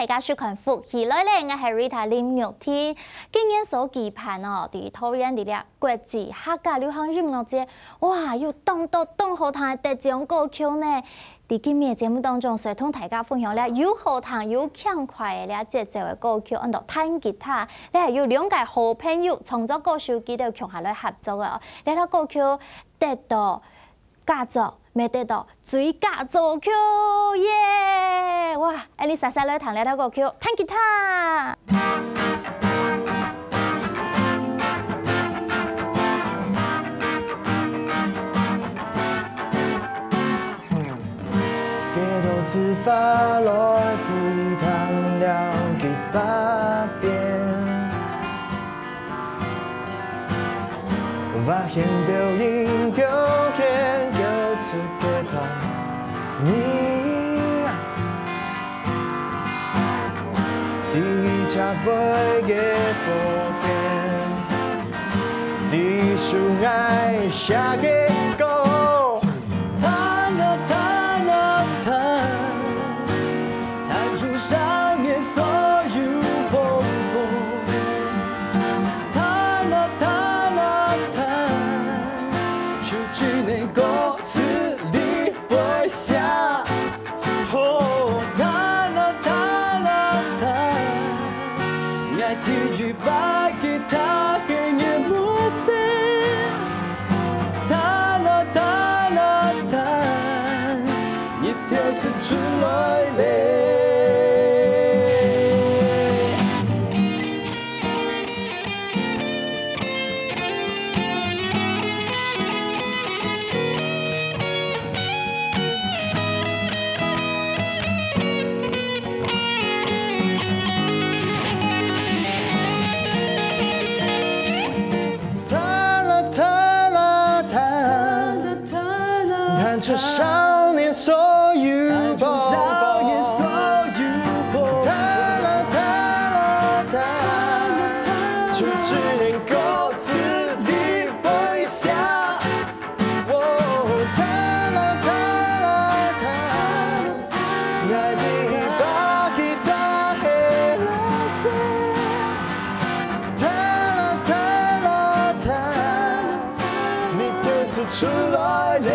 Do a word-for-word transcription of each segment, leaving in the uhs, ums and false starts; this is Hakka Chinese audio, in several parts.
大家收看《福氣來了》，𠊎係Rita林玉婷。今年所舉辦哦，在桃園這个國際客家流行音樂節，哇，有當多當好聽个得獎歌曲呢。在今日个節目當中，就同大家分享了有好聽有輕快个這節奏个歌曲，安到彈吉他。這還有兩個好朋友創作歌手，佢兜共下來合作个哦。這條歌曲得到佳作，乜得到最佳作曲耶！哇，恁呢煞煞來聽這條歌曲，彈吉他。 街道之花來回彈了幾百遍，發現倒影表現又出个團圓。第一隻飛个火箭， 這首𠊎寫个歌。彈啊彈啊彈，彈出少年所有蓬勃。彈啊彈啊彈，手指能歌詞裡背寫。 哦，彈啊彈啊彈，𠊎第一把吉他係你目色。彈啊彈啊彈，你調色出來了。 彈啊彈啊彈，彈出少年所有蓬勃。彈啊彈啊彈，就只能歌詞裡背寫。 哦，彈啊彈啊彈，𠊎第一把吉他係藍色。彈啊彈啊彈，你調色出來了。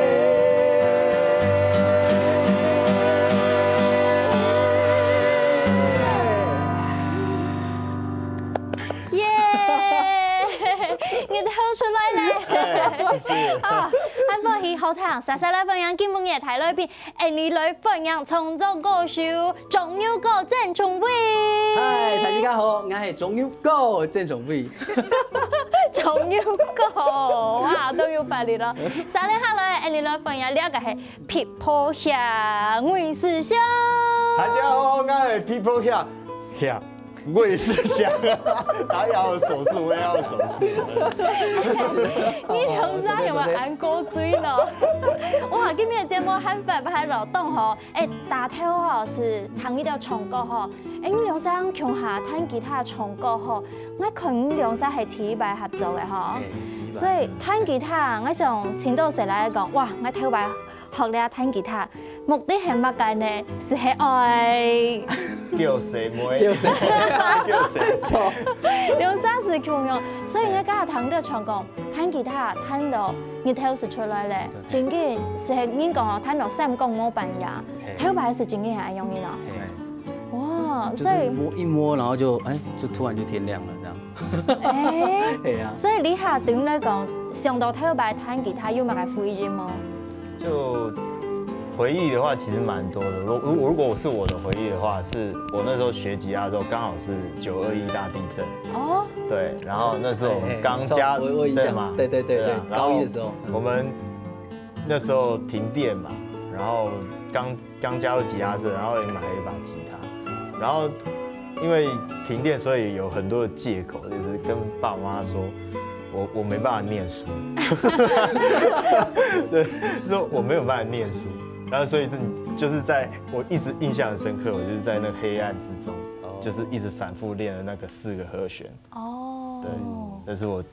耶！𠊎兜出來了。哎，謝謝。啊，恁歡喜好聽，煞煞來歡迎今晡日个大來賓，𠊎俚來歡迎創作歌手鍾佑高鄭仲偉。嗨，大家好，𠊎係鍾佑高鄭仲偉。鍾佑高，哇，都有擺哩咯。續下來，𠊎俚來歡迎這個係Pitbull兄，魏世祥。大家好，𠊎係Pitbull兄。兄，魏世祥。他要有手勢，我也要有手勢。你頭先有沒有喊過嘴呢？哇，今日个節目還擺擺還老凍吼，哎，大頭吼係聽你兜唱歌吼，哎，你兩儕共下彈吉他唱歌吼，𠊎看你兩儕係第一擺合作个吼，哎，第一擺。所以彈吉他，𠊎想請到誰來講，哇，𠊎頭擺 學這彈吉他，目的係麼个呢？係愛叫細妹。叫細妹。叫細妹。著。兩儕係共樣，所以人家聽到唱講，彈吉他彈到日頭係出來了，對。真經係人講哦，彈到三更無半夜，嘿。頭擺係真經係恁樣个呢。嘿。哇，就是所以摸一摸，然後就，哎，就突然就天亮了，這樣。 哎，係啊。所以這下對你來講，想到頭擺彈吉他有麼个回憶無？就回憶的話，其實蠻多的。如，如，如果是我的回憶的話，是我那時候學吉他的時候，剛好是九二一大地震。哦。對，然後那時候我們剛加，哎，哎，我，我有印象。對嘛？對，對，對，對，對啊，對，高一的時候，嗯。然後我們那時候停電嘛，然後剛 剛加入吉他社，然後也買了一把吉他，然後因為停電，所以有很多的藉口，就是跟爸媽說我，我沒辦法念書，對，說我沒有辦法念書，然後所以這，就是在我一直印象很深刻，我就是在那個黑暗之中，哦。就是一直反覆練的那個四個和弦。哦。對，那是我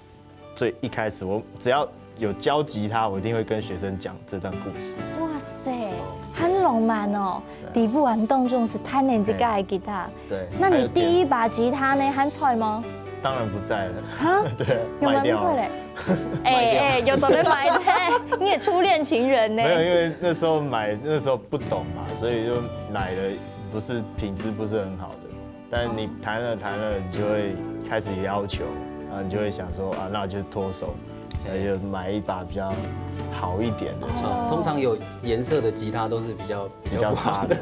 最一開始，我只要有教吉他，我一定會跟學生講這段故事。哇塞，很浪漫哦，对。禮物還當重視，彈你自家个吉他。对，那你还有电第一把吉他呢，還在無？当然不在了，哈？对，有卖掉了。賣出來？哎哎，有做得賣的，你个初戀情人呢？没有，因为那时候买那时候不懂嘛，所以就买了不是品质不是很好的，但你弹了弹了，你就会开始要求，然后你就会想说啊，那就脱手，那就买一把比较好一点的。哦，通常有颜色的吉他都是比较比较差的。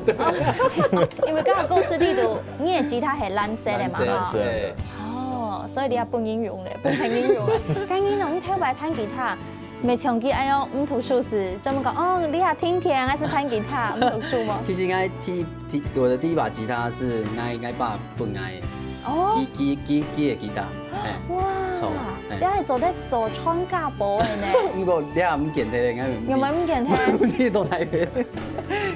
因為剛好歌詞裡肚，你个吉他係藍色个嘛，藍色哈。是哎哦，所以你也分人用咧，分人用咧。該你呢？你頭擺彈吉他，毋係像佢恁樣毋讀書時，專門講哦，你也聽聽，還是彈吉他，毋讀書無？其實應該第第我的第一把吉他是那應該爸分𠊎的，哦，吉吉吉吉的吉他，哎，哇錯，哎你還做得做穿甲布的呢。不過你也毋見得應該有沒有毋見得？你都來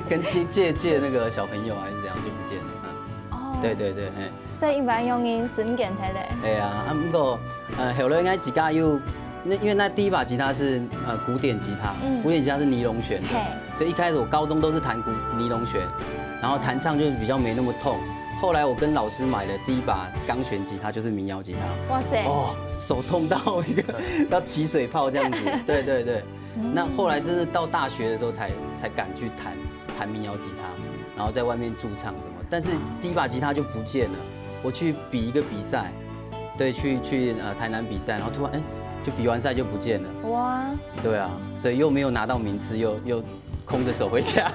跟借借借那個小朋友還是怎樣就不見了，嗯，哦，對，對對，嘿。所以一般用音是毋見得的。哎呀，啊，不過呃，後來應該自家又，那因為那第一把吉他是呃古典吉他，嗯古典吉他是尼龍弦的，嘿所以一開始我高中都是彈古尼龍弦，然後彈唱就比較沒那麼痛。後來我跟老師買了第一把鋼弦吉他，就是民謠吉他。哇塞，哦，手痛到一個要起水泡這樣子。對對對，那後來真的到大學的時候才才敢去彈彈民謠吉他，然後在外面駐唱什麼。但是第一把吉他就不見了，我去比一個比賽，對，去去呃台南比賽，然後突然哎、就比完賽就不見了，哇，對啊，所以又沒有拿到名次，又又空着手回家。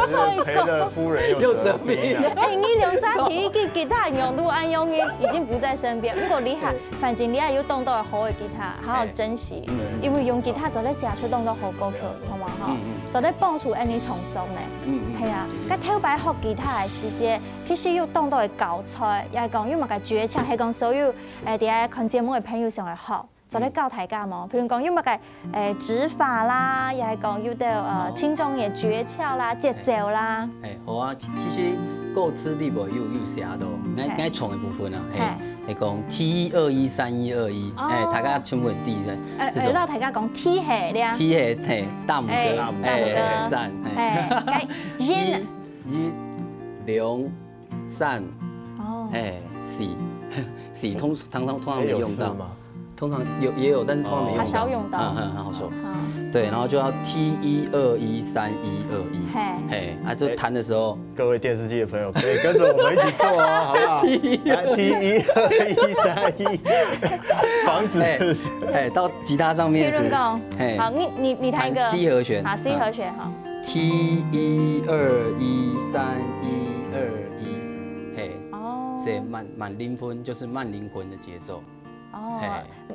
就是赔了夫人又又折折兵啊。哎，你兩儕提起吉他用到恁樣，已經不在身邊。毋過你還，反正你還有當多好个吉他，好好珍惜，因為用吉他做得寫出當多好歌曲，好無哈？做得幫助恁樣創作呢。嗯係啊，該頭擺學吉他个時節，其實有當多个教材，也係講有麼个訣竅，係講所有誒，在看節目个朋友想愛學。 做得教大家無？譬如講有麼个誒指法啦，也係講有兜呃輕重个訣竅啦、節奏啦。哎，好啊，其其實歌詞裡背有有寫到，愛愛唱个部分啊，嘿，係講 T 二一三一二一，哎，大家全部很低的，誒，這種誒，摎大家講 T 係咧， T 係嘿大拇哥，哎大拇哥哎，讚，哎，哎，該音一、一、兩、三，哦，哎，四，四通通常通常沒用到，吗？通常有也有，但是通常沒用到。很少用到嗯嗯，很好说。嗯，对，然后就要 T 一二一三一二一，嘿，嘿，啊，这弹的时候，各位电视机的朋友，可以跟着我们一起做哦，好不好？来，T 一二一三一，房子是不是？哎，到吉他上面是譬如讲，嘿，好，你你你弹一个弹 C 和弦，好，C 和弦哈。 T 一二一三一二一，嘿，哦，所以慢慢灵魂就是慢灵魂的节奏。哦嘿，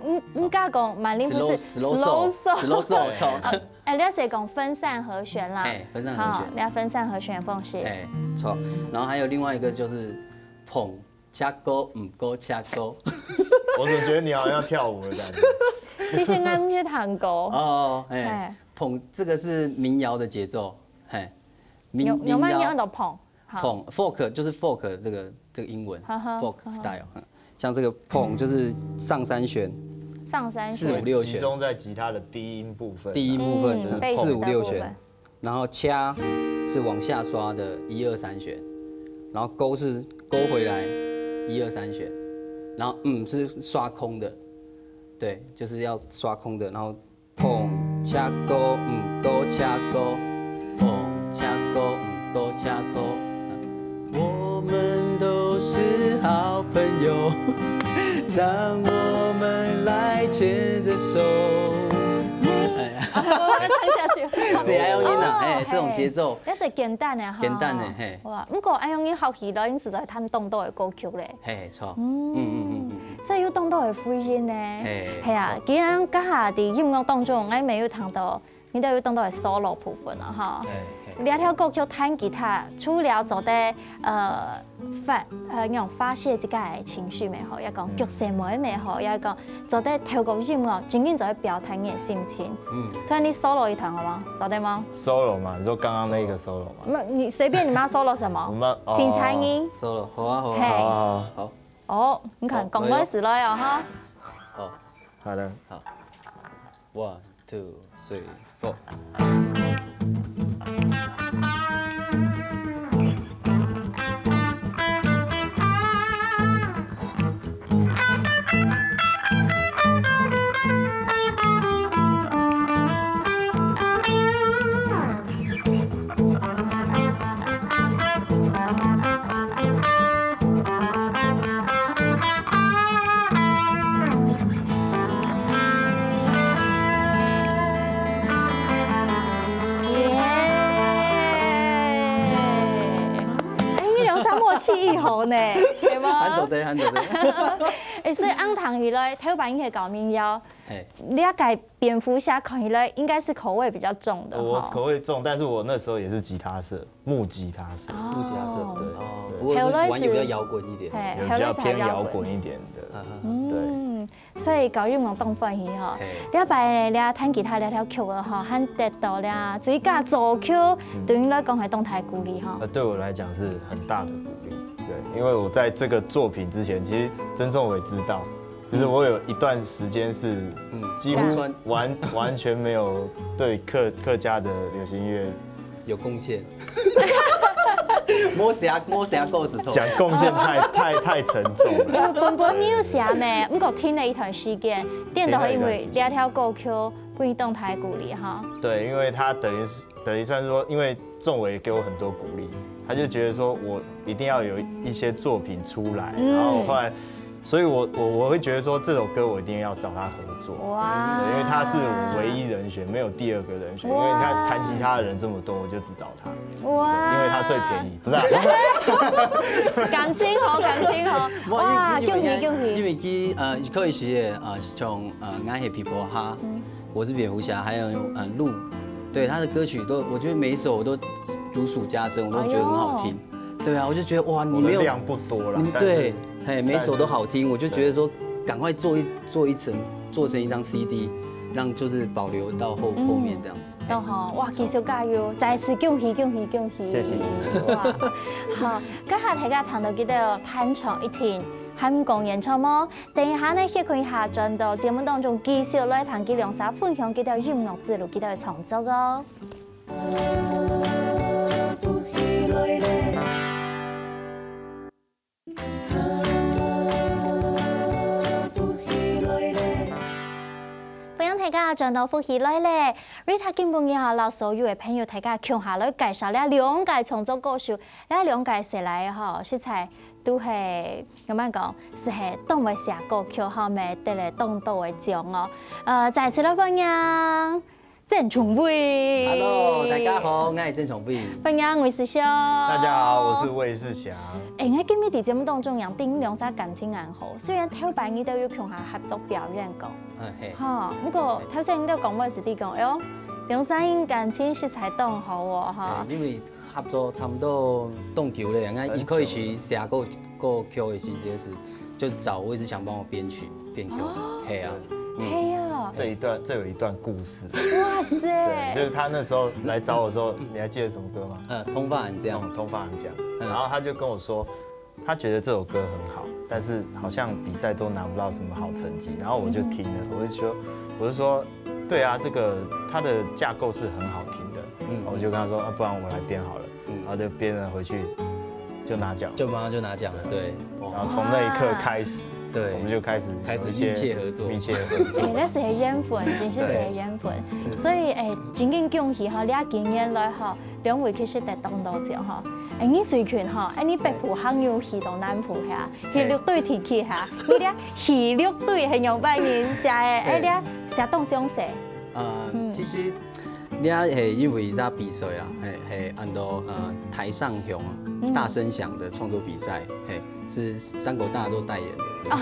嗯，应该讲慢灵魂是 slow slow slow slow，哎，你要写讲分散和弦啦，哎，分散和弦，你要分散和弦的方式，哎，错。然后还有另外一个就是碰恰勾，嗯，勾恰勾。我怎么觉得你好像要跳舞的感觉？其实应该不是探戈，哦，哎，哎，碰这个是民谣的节奏，嘿，民有有没有民谣用到碰？好，碰 folk 就是 folk 这个这个英文哈哈，folk style，嗯，像这个碰就是上三弦，上三弦，四五六弦，集中在吉他的低音部分。低音部分嗯，贝斯四五六的部分弦，然后恰是往下刷的一二三弦，然后勾是勾回来一二三弦，然后嗯是刷空的，对，就是要刷空的，然后碰恰勾嗯勾恰勾，碰恰勾嗯勾恰勾。我们都是好朋友，让我们来牵着手。哎，我要唱下去。谁还有音呢？哦哎，这种嘿节奏，那是简单的哈，简单的嘿哇，不过哎，用音学起来，你实在弹当多的歌曲嘞，嘿，错，嗯嗯嗯嗯嗯，所以有当多的回音呢。嘿系啊，既然刚下在音乐当中，我也没有听到，你都有当多的 solo 部分了哈。哎，你条歌曲弹吉他，除了做得呃发呃那种发泄自家的情绪也好，也讲角色美也好，也讲做得透过音乐，真正做得表达你的心情。嗯，突然你 solo 一段好吗？做得吗？ solo 嘛，你说刚刚那个 solo 嘛？那你随便你们要 solo 什么？我们哦请猜音。 solo，好啊好嘿啊，好好好，哦，你看，好讲开始了哟哈。好好，好的。好，one two three four。好呢，對無？還做得，還做得。欸，所以恁樣聽起來，頭擺你係搞民謠，嘿，你个蝙蝠俠看起來應該是口味比較重的哈。我口味重，但是我那时候也是吉他社，木吉他社。哦木吉他社，对哦，对不过是后来是玩一个摇滚一点。嘿，有后来才比较偏摇摇滚滚一点的。嗯哼嗯，所以高玉龙當歡喜吼。嘿，這擺咧彈吉他這條曲啊吼，還得到咧最佳作曲，對你來講係當大鼓勵吼。那对我来讲是很大的鼓励。对，因为我在这个作品之前，其实曾仲伟知道，就是我有一段时间是嗯几乎完完全没有对客客家的流行音乐有贡献。没写没写歌词错。讲贡献太太太沉重了。因為本本你有寫咩，毋過停了一段時間，顛倒係因為這條歌曲歸當大鼓勵哈。对，因为他等于是等于算是说，因为仲伟给我很多鼓励，他就觉得说我一定要有一些作品出来，嗯然后后来，所以我我我会觉得说这首歌我一定要找他合作。哇对，因为他是我唯一人选，没有第二个人选。因为你看弹吉他的人这么多，我就只找他，哇因为他最便宜，不是、啊？感情好，感情好，哇，恭喜恭喜！因为佢呃，一開始呃，像呃，我是蝙蝠俠，我是蝙蝠侠，还有呃鹿，对他的歌曲都，我觉得每一首我都如数家珍，我都觉得很好听。对啊，我就觉得哇，你没有我的量不多啦，但是对，嘿，每一首都好听，我就觉得说赶快做一做一层，做成一张 C D，让就是保留到后后面这样子。都好，哇，繼續加油！再次恭喜恭喜恭喜！謝謝。哇，好，這下大家聽到佢兜彈唱一定，還毋講演唱哦。等一下呢，歇睏一下，轉到節目當中繼續來聽佢兩儕分享佢兜音樂之路，佢兜个創作哦。歡迎大家轉到福氣來了。Rita今晡日哈，摎所有个朋友大家共下來介紹這兩個創作歌手，這兩個係來吼，實在都係仰般講，係當會寫歌曲吼，乜得了當多个獎哦。呃，再次來歡迎鄭崇偉。 Hello，大家好，我是鄭崇偉。歡迎魏世祥。大家好，我是魏世祥。欸，𠊎今日在節目當中，楊定兩儕感情恁好，雖然頭擺你兜有共下合作表演過，嗯嘿，哈，毋過頭先你兜講話時，你講，哎喲，兩儕人感情實在當好哦，哈嘿。因為合作差不多當久了，應該一開始寫歌歌曲的時節是，就找魏世祥幫我編曲編曲，嘿啊，係啊，这一段这有一段故事，哇塞对，就，是他那时候来找我说，你还记得什么歌吗？呃，通话很这样，那种通话很讲，嗯然后他就跟我说，他觉得这首歌很好，但是好像比赛都拿不到什么好成绩，然后我就听了，我就说，我就说，对啊，这个它的架构是很好听的，嗯我就跟他说，啊，不然我来编好了，嗯然后就编了回去，就拿奖，就马上就拿奖了，对，然后哇，从那一刻开始，对我们就开始开始有一些密切合作密切合作。真个係緣分，真个係緣分。所以，欸，真正恭喜吼，這幾年來吼，兩位其實得當多獎吼。欸，你最近吼，欸，你北部還有去到南部遐，去六堆地區遐，你這去六堆係仰般形寫个，欸，這寫當詳細。呃嗯，其实你也系因为一个比赛啦，系系安到呃台上雄啊嗯大声响的创作比赛，嘿，是三国大都代言的。哦，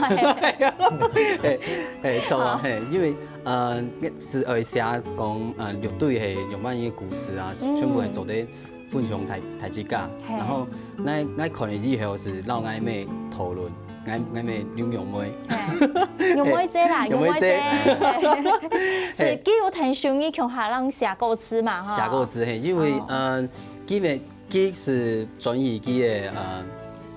嘿嘿，嘿，错啊，嘿，因为呃是呃写讲呃六堆系用万一个故事啊，嗯全部系做得分享台台之家，嘿然后那那可能以后是让爱妹讨论，爱爱妹刘勇妹。嘿，玉妹姐啦，玉玉妹姐妹姐。係，佢有聽說你共下人寫歌詞嘛，哈。寫歌詞嘿，因为哦呃，佢个佢是转移佢个呃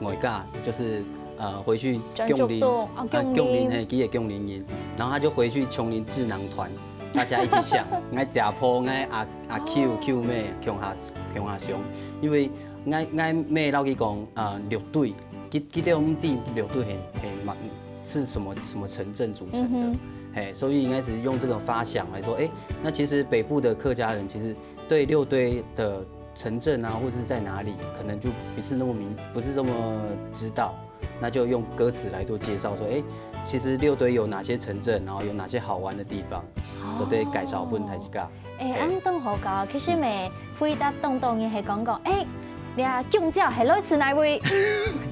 外家，就是呃回去转竹降临，东哦呃降临降临嘿，佢个降临人，然后他就回去琼林智囊团，大家一起想，爱家婆，爱阿阿 Q Q 妹，共下共下想，因为爱爱妹老佢讲啊，六堆，佢佢对我们定六堆很很蛮是什么什么城镇组成的。嗯哼嘿，所以应该是用这个发想来说，哎，那其实北部的客家人其实对六堆的城镇啊，或者是在哪里，可能就不是那么明，不是这么知道，那就用歌词来做介绍，说，哎，其实六堆有哪些城镇，然后有哪些好玩的地方，做得介绍分大家。欸，恁當好搞，其實咩，回答當多人係講講，欸，這弓蕉係來自哪位？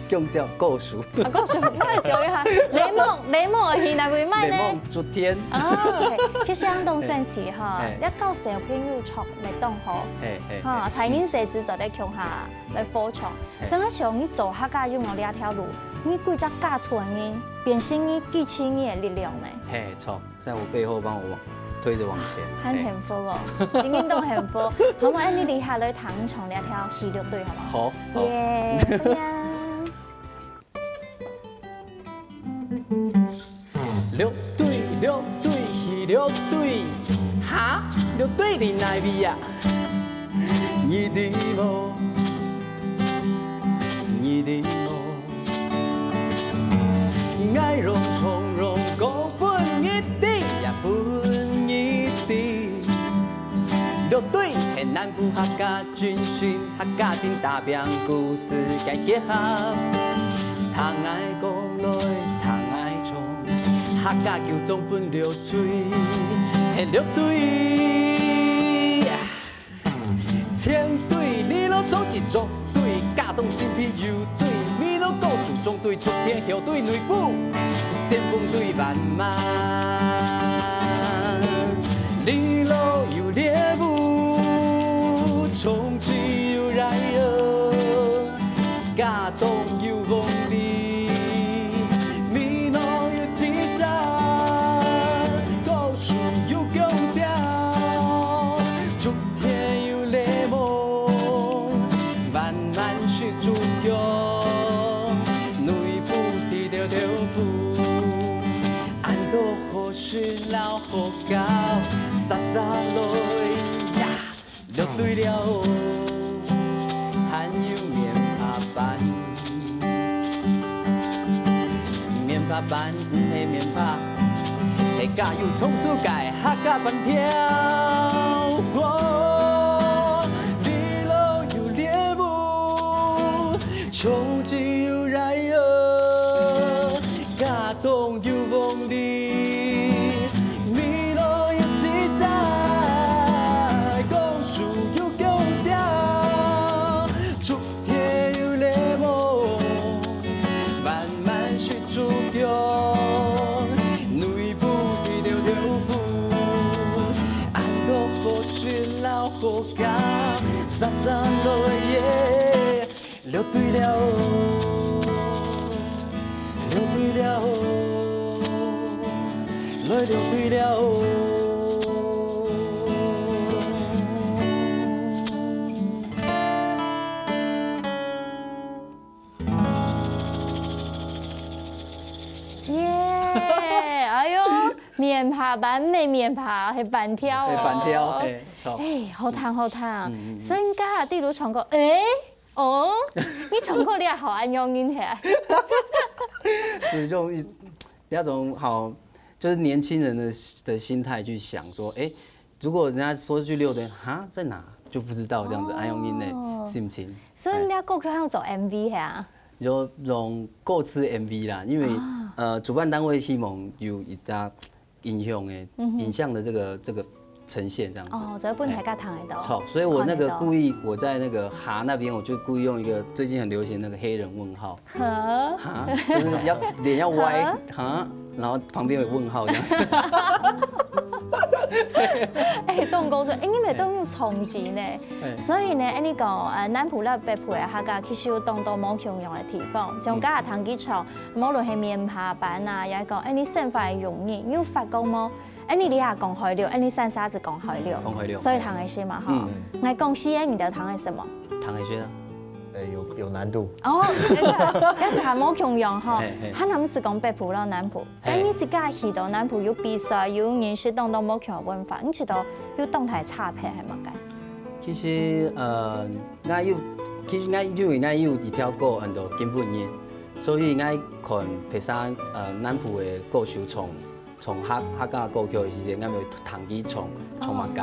弓蕉，果樹。啊，告訴我，你來想一下，檸檬，檸檬係哪位賣呢？檸檬，竹田。哦，OK，其實恁當神奇哈嘿，要教小朋友唱會當好，嘿嘿，哈，大人細子做得共下來分享。嘿真个像你做客家音樂這條路，你歸隻家族个人，變成你支持你个力量呢。嘿，錯，在我背後幫我往推着往前。很幸福哦，真正當幸福。好無？恁呢，這下來聽唱這條《喜綠隊》好無？好，好。耶，歡迎。綠隊，綠隊，喜綠隊，哈，綠隊佇哪位啊？你知無？你知無？𠊎攏從容講分你知，也分你知。綠隊係南部客家精神，客家精打拚故事个結合。聽𠊎講來，聽𠊎唱，客家九州分綠隊，係綠隊。 前隊，你老總一族隊，甲東新埤右隊，美濃高樹中隊，竹田後隊內埔，先鋒隊萬巒。你老有獵物，衝擊有來哦，甲東有黃鸝，美濃有雞仔，高樹有弓蕉，竹 田有檸檬，萬巒是竹江，內埔的臭豆腐，恁多好食摎好搞，煞煞來呀，綠隊了，還有棉花粄。 棉花粄毋係棉花，係加油蔥酥个客家粄條。哦，你老有獵物，衝擊有來哦，甲東有黃鸝，美濃有雞仔，高樹有弓蕉，竹 田有檸檬，萬巒是竹江，內埔的臭豆腐，恁多好食摎好搞，煞煞來耶，綠隊了哦，綠隊了哦，來綠隊了哦。 耶！哎喲，棉花粄，毋係棉花，係粄條哦。係粄條，係，著。哎，好聽，好聽。嗯嗯嗯所以你家下第一路唱歌，哎，哦，你唱歌你也好恁樣音係啊？是用一那種好，就是年輕人的的心態去想說，哎，如果人家說去六堆，哈，在哪？就不知道這樣子，哦恁樣音的心情。所以你家歌曲還有做M V係啊？有用歌詞M V啦，因為、啊呃，主辦單位希望有一家影像的、嗯哼影像的這個這個呈現這樣子。哦，所以分大家聽得到。好，所以我那個看得到故意我在那個哈那邊，我就故意用一個最近很流行那個黑人問號，哈，哈，就是要臉要歪哈，然後旁邊有問號這樣子。哎，當高興，哎，你們都有創意呢。哎所以呢，哎，你講，呃，南部摎北部个客家其實有當多無共樣个地方，像剛才聽佢唱，無論係棉花粄啊，也係講，哎，你生活个用語，你有發覺無？哎，你這下講海陸，哎，你三儕就講海陸，講海陸所以聽得識嘛，吼。嗯𠊎講四縣，你就聽得識無？聽得識啊。哎，有有難度。哦，真的，但是還無共樣吼嘿嘿。還毋係講北部摎南部，嘿但你自家去到南部有比賽，有認識當多無共樣文化，你覺得有當大差別係麼个？其實呃，𠊎有，其實𠊎因為𠊎有一條歌安到今晡日，所以𠊎看別儕呃南部个歌手唱唱客客家歌曲个時節，𠊎會彈佢唱唱麼个。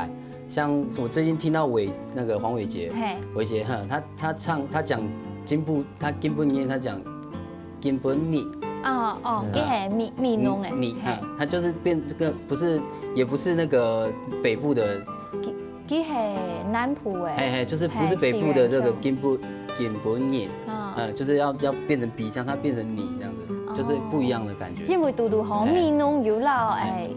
像我最近聽到偉那個黃偉傑，嘿，偉傑哈，他他唱他講今晡他今晡日他講今晡日，哦哦，嗯佢係美美濃个，你嘿啊，他就是變這個不是也不是那個北部的，佢佢係南部个，嘿嘿，就是不是北部的這個嘿今晡變本人，啊。呃，就是要要變成鼻腔，它變成你這樣子，就是不一樣的感覺。因為堵堵吼，哎。美濃有摎，哎，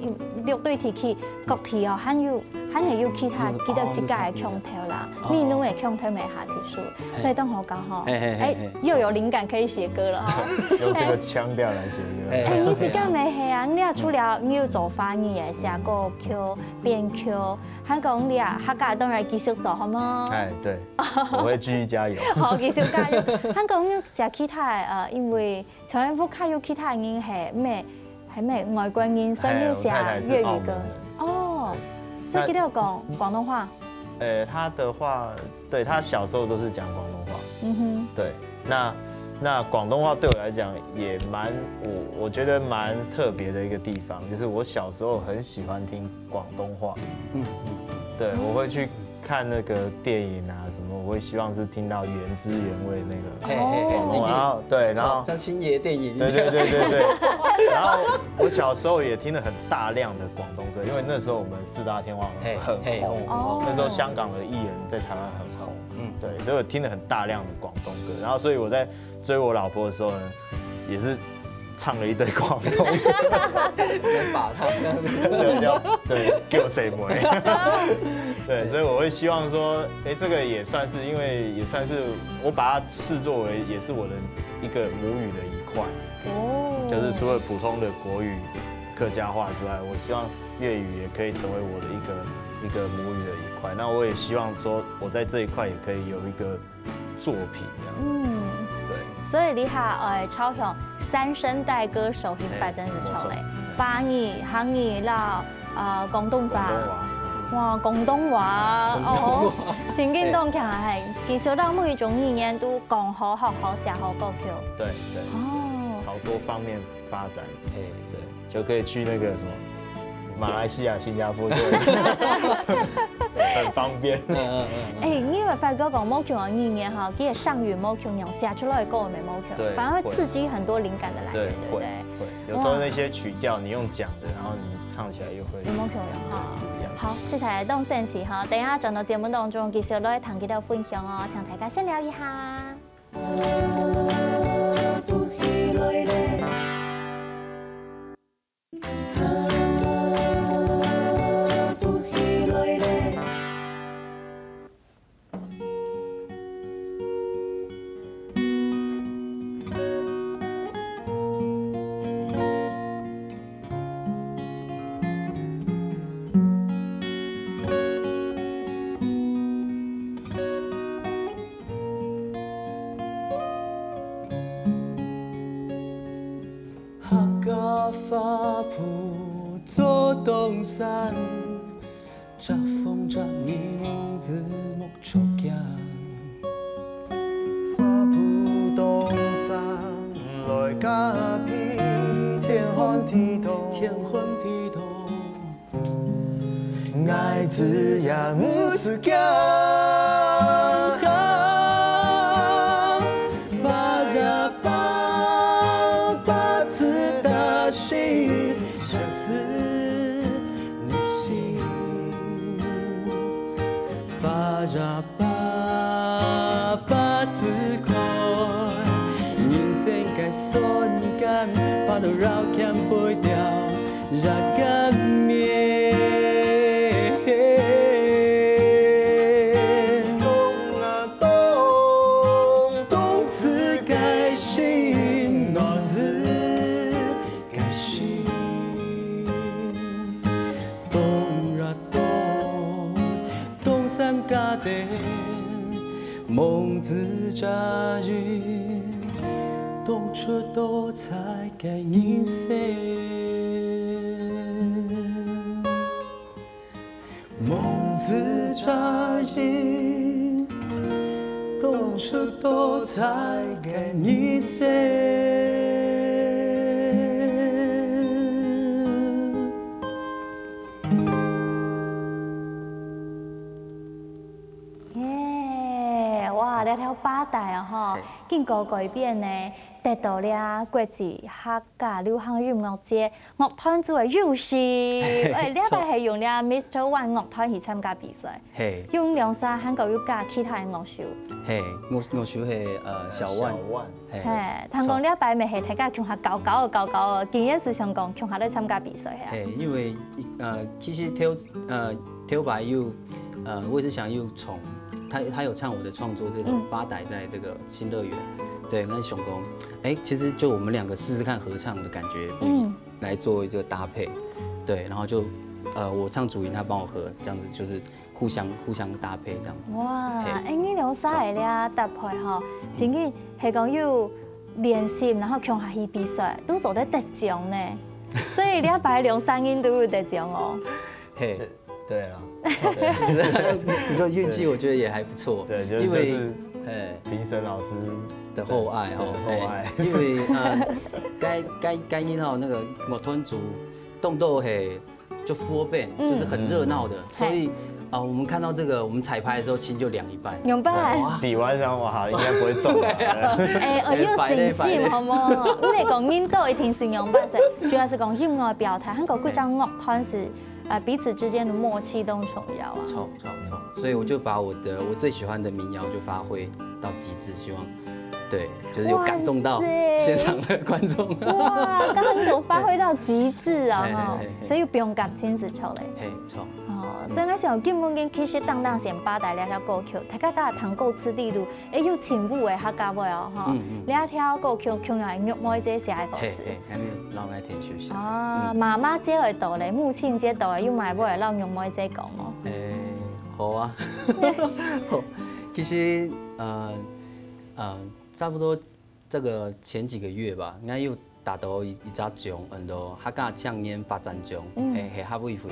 六堆地區，各地哦，還有還係有其他，有，其他自家个腔調啦，哦，美濃个腔調乜下特殊，嘿。所以當好搞吼，嘿嘿嘿嘿，哎，又有靈感可以寫歌了哈。用這個腔調來寫歌。嘿。哎，你自家乜係啊？你啊，除了你有做華語个，寫歌曲、編曲，還講你啊，客家當然繼續做，好無？哎，對。 我會繼續加油。好，繼續加油。還講有寫其他个，呃，因為像屋下有其他人係咩，係咩外國人，所以有寫，哎，我太太是澳門人。哦，所以佢都有講廣東話。呃，他的話，對，他小時候都是講廣東話。嗯哼。對，那那廣東話對我來講也蠻，我我覺得蠻特別的一個地方，就是我小時候很喜歡聽廣東話。嗯嗯。對，我會去看那個電影啊什麼，我會希望是聽到原汁原味那個。嘿嘿嘿，廣東話，然後對，然後像星爺電影一樣。對對對對對。然後我小時候也聽了很大量的廣東歌，因為那時候我們四大天王很紅，嘿嘿，哦。那時候香港的藝人在台灣很紅，嗯。對，所以我聽了很大量的廣東歌，然後所以我在追我老婆的時候呢，也是唱了一堆廣東歌。直接把他這樣子。對，叫，對，叫誰没？对，所以我会希望说，哎，这个也算是，因为也算是我把它视作为也是我的一个母语的一块。哦。就是除了普通的国语、客家话之外，我希望粤语也可以成为我的一个一个母语的一块。那我也希望说，我在这一块也可以有一个作品这样子。嗯。对。所以你还，呃，朝向三声带歌手去发展个朝嘞，哎，没错。华语、客语啦，呃，广东话。广东话。哇，广东话，广东话。哦，真正当强啊，嘿，其实到每一种语言都讲好、学好、写好歌曲。对，对。哦。朝多方面发展。哎，对。 就可以去那个什么马来西亚、新加坡，就很方便。嗯嗯嗯嗯。哎，你有没有发觉讲，无共个语言哈，其实上语无共样，写出来的歌也无共，对，反而会刺激很多灵感的来源，对，对不对？会，会。有时候那些曲调你用讲的，然后你唱起来又会有无共样哈。不一样。好，实在当神奇哈，等一下转到节目当中，继续来谈其他分享哦，请大家先聊一下。客家花圃做東山，遮風遮雨，子木出鏡。花圃東山來加被，天寒地凍，天寒地凍。 𠊎子也毋使驚。八呀八，八字大喜，出自內心。八呀八，八字開，人生个酸甘，八到繞肩背掉。 若个面。動啊動，動自个心，動自个心。動啊動，動三家庭，夢自家人，動出多彩个人生。 夢自家人，動出多彩个人生。耶，哇，這條芭帶啊，吼，嘿。經過改編呢，得到了國際客家流行音樂節樂團組个優勢。哎，這擺係用了Mister One樂團去參加比賽，嘿。用兩儕還過有加其他个樂手。嘿，樂，樂手係，呃，小萬。小萬。嘿，嘿，聽講這擺乜係大家共下搞搞搞搞，今日係想講共下來參加比賽係啊？嘿，因為，呃，其實頭，呃，頭擺有，呃，我也是想有從，他，他有唱我的創作這首芭帶在這個新樂園，對，那想講，哎，其實就我們兩個試試看合唱的感覺，嗯，來做一個搭配，對，然後就，呃，我唱主音，他幫我和，這樣子就是互相互相搭配這樣子。哇，嘿。哎，你兩儕个這搭配吼，真个係講有練習，然後共下去比賽，都做得得獎呢。所以這擺兩儕人都有得獎哦。嘿，對啊，就運氣，我覺得也還不錯，對，就是，因為，就是，哎，評審老師的厚愛吼，對，厚愛。哎，因為，呃，該，該，該年吼，那個樂團組動作嘿，就 full band，就是很熱鬧的，所以，啊，我們看到這個，我們彩排的時候心就涼一半。仰般？哇，比完想，哇，應該不會中吧？哎，哦，有信心，好無？毋係講恁多一定係仰般，主要係講音樂表態，還有各張樂團係，呃，彼此之間的默契都很重要啊。著，著，著。所以我就把我的，我最喜歡的民謠就發揮到極致，希望，對，就是有感動到現場的觀眾。哇，剛剛有發揮到極致啊，哈，嘿，嘿，嘿，嘿。所以有放感情係著嘞。嘿，著。哦，所以𠊎想今晡日其實當當先把大家條歌曲，大家聽歌詞裡肚，哎，有情婦个客家話哦，哈。嗯，嗯。這條歌曲共樣係玉妹姐寫个歌詞。嘿，嘿，還沒有讓愛天休息。啊，媽媽節會到嘞，母親節到嘞，有麼个話摎玉妹姐講哦？哎，好啊。好，其實，呃，呃，差不多這個前幾個月吧，應該有拿到一，一隻獎，很多客家青年發展獎，嗯。嘿，嘿，客委會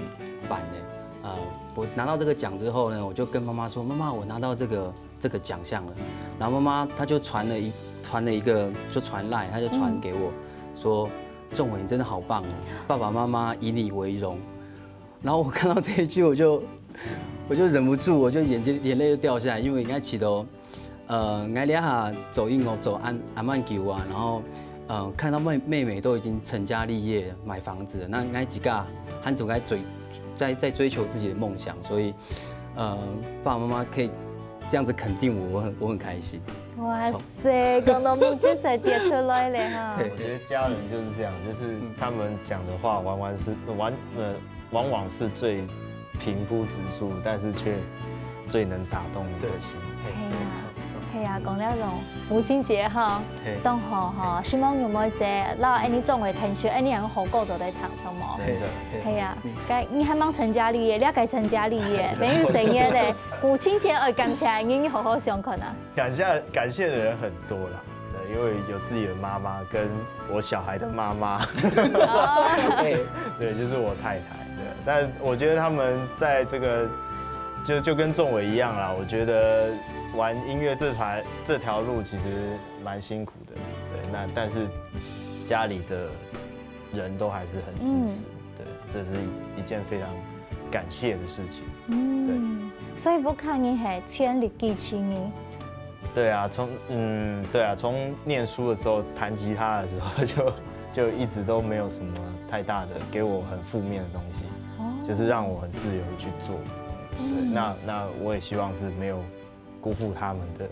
辦的。呃，我拿到這個獎之後呢，我就跟媽媽說：「媽媽，我拿到這個，這個獎項了。」然後媽媽她就傳了一，傳了一個，就傳LINE，她就傳給我，說：「仲偉，你真的好棒哦，爸爸媽媽以你為榮。」然後我看到這一句，我就，我就忍不住，我就眼睛，眼淚就掉下來，因為應該其實，呃，𠊎這下做音樂做恁，恁久啊，然後，呃，看到妹，妹妹都已經成家立業，買房子了，那𠊎自家還總在追，在，在追求自己的夢想，所以，呃，爸爸媽媽可以這樣子肯定我，我很，我很開心。哇塞，講到目汁水跌出來了哈。我覺得家人就是這樣，就是他們講的話完完是，完，呃，往往是最平鋪直敘，但是卻最能打動你的心。對。係啊，係啊，講這種母親節哈，嘿。當好哈，嘿。希望玉妹姐，摎恁樣總會聽說，恁樣好歌做得聽，好無？真的。係啊，嗯。該你還吂成家立業，了解成家立業，沒有生業的，母親節愛感謝你，你好好想看啊。感謝，感謝的人很多啦。 對，因為有自己的媽媽跟我小孩的媽媽。哦。對，就是我太太。對，但我覺得他們在這個，就，就跟仲偉一樣啦。我覺得玩音樂這條，這條路其實蠻辛苦的。對，那但是家裡的人都還是很支持。嗯。對，這是一件非常感謝的事情。對。嗯，所以屋下人係全力支持你。 對啊，從，嗯，對啊，從念書的時候，彈吉他的時候就，就一直都沒有什麼太大的，給我很負面的東西，哦。就是讓我很自由地去做。對，嗯。那，那我也希望是沒有辜負他們的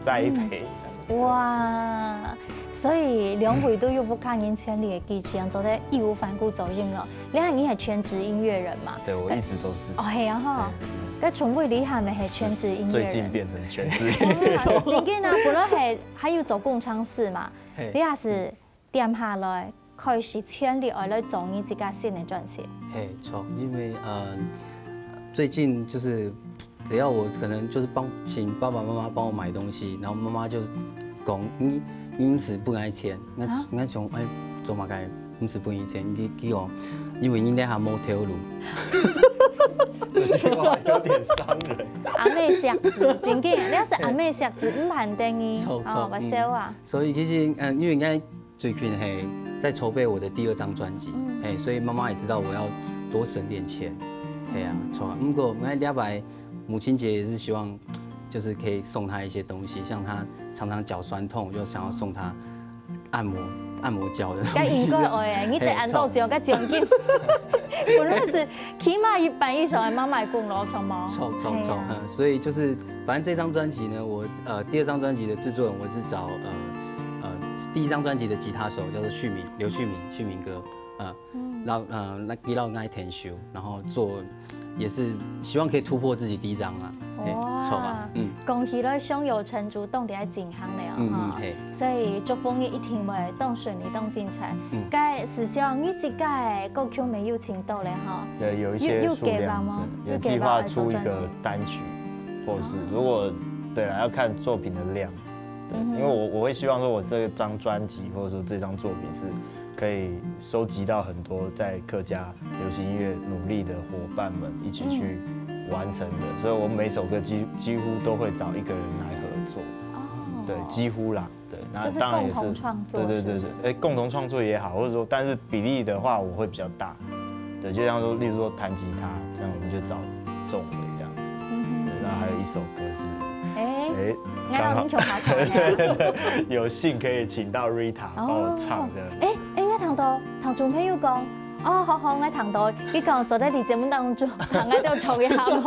栽培。嗯。哇，所以兩位都有屋下人全力的支持，做得義無反顧做音樂。你看你係全職音樂人嘛？對，我一直都是。哦，係啊哈。對。該從未厲害的係全職音樂人。最近變成全職音樂人。哇，真的啊，本來係還有做工程師嘛，嘿。你也係定下來，開始全力愛來做你自家新的專輯。嘿，著，因為，呃，最近就是只要我可能就是幫，請爸爸媽媽幫我買東西，然後媽媽就講：「你，你毋使分𠊎錢。」𠊎，啊？𠊎想，哎，做麼个毋使分佢錢？佢，佢講，因為你這下無頭路。這句話有點傷人。阿妹惜子，真的，你係阿妹惜子，毋盼得你。著，著，哦，毋笑啊。嗯。所以其實，嗯，因為應該 最近係在籌備我的第二張專輯，嗯。嘿，所以媽媽也知道我要多省點錢，嘿啊，著啊。不過，𠊎這擺母親節也是希望，就是可以送他一些东西，像他常常脚酸痛，就想要送他按摩按摩脚的东西。該應該會，你得恁多獎，該獎金，本來是起碼一半以上的媽媽的功勞，著無？著著著，嗯，所以就是反正這張專輯呢，我呃第二張專輯的製作人，我是找呃呃第一张专辑的吉他手叫做旭明，刘旭明，旭明哥，呃，然后呃那吉他那一天修，然后做也是希望可以突破自己第一张啊，嘿，哇，著啊，嗯。恭喜你胸有成竹，當然愛進行了嗯嗯，哈。嘿。所以祝福你一定會當順利、當精彩。嗯。該事實上，你自家个歌曲乜有請到了哈。對，有一些有有計劃嗎？數量，对，有計劃出一个单曲，或是如果对啦，要看作品的量。对，因为我我会希望说，我这张专辑或者说这张作品是可以收集到很多在客家流行音乐努力的伙伴们一起去完成的，所以我每首歌几几乎都会找一个人来合作。哦，对，几乎啦。对，那当然也是，就是共同创作，对对对对，是不是？哎，共同创作也好，或者说，但是比例的话，我会比较大。对，就像说，例如说弹吉他，像我们就找仲维这样子。嗯哼。对，然后还有一首歌是，哎，哎，刚好，那我们就好唱了。对对对，有幸可以请到 Rita 帮我唱的。哦，哎，哎，我听到听众朋友讲，哦，好好，我听到，你讲坐在你节目当中，我都唱一下无？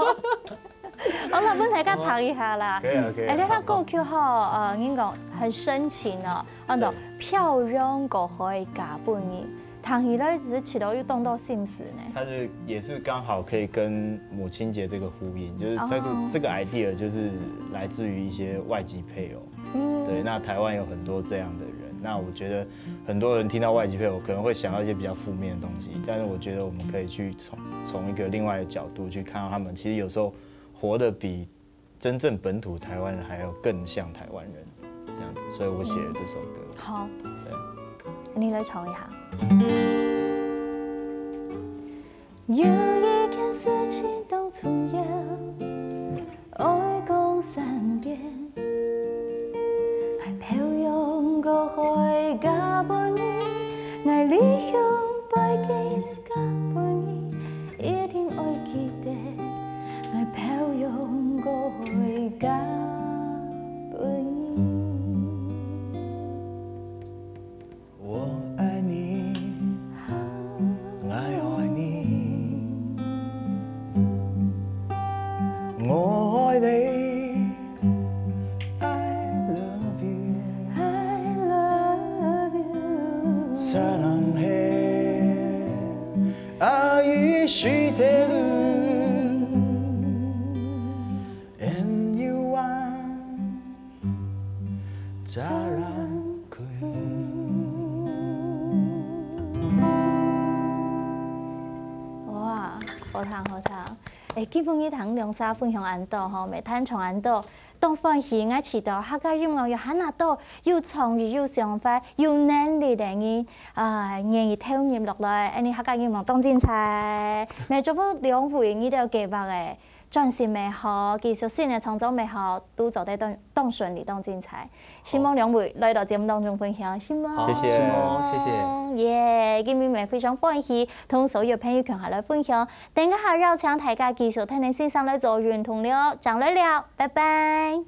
好了，分大家听一下啦。可以啊，可以啊。哎，这首歌曲吼，呃，应该讲很深情哦，安到对漂洋过海嫁分你，听起来只是起到有动到心思呢。它是也是刚好可以跟母亲节这个呼应，就是这个、哦这个 idea 就是来自于一些外籍配偶。嗯，对，那台湾有很多这样的人，那我觉得很多人听到外籍配偶可能会想到一些比较负面的东西，但是我觉得我们可以去从从一个另外的角度去看到他们其实有时候活得比真正本土台湾人还要更像台湾人这样子，所以我写了这首歌。好，对，你来唱一下。有一件事情当重要，爱讲三遍。爱漂洋过海嫁分你，爱离乡背井 嫁分你，一定爱记得，我漂洋过海嫁分你。我爱你，我爱你，我爱你。 I love you. I love you. 사랑해. 아이시대는 and you are 사랑해. 哇，好听好听！哎，今晡日听兩儕分享恁多吼，每攤唱恁多， 當歡喜，𠊎知道客家音樂有恁多有創意、有想法、有能力个人，啊，願意投入落來，恁呢客家音樂當精彩。也祝福兩位你兜計畫个專輯乜好，繼續新个創作乜好，都做得當當順利、當精彩。希望兩位來到節目當中分享，希望。好，謝謝。希望，謝謝。耶，今晡日乜非常歡喜，同所有朋友共下來分享。 等一下邀請大家繼續聽聽先生來做運動了，正來尞，拜拜。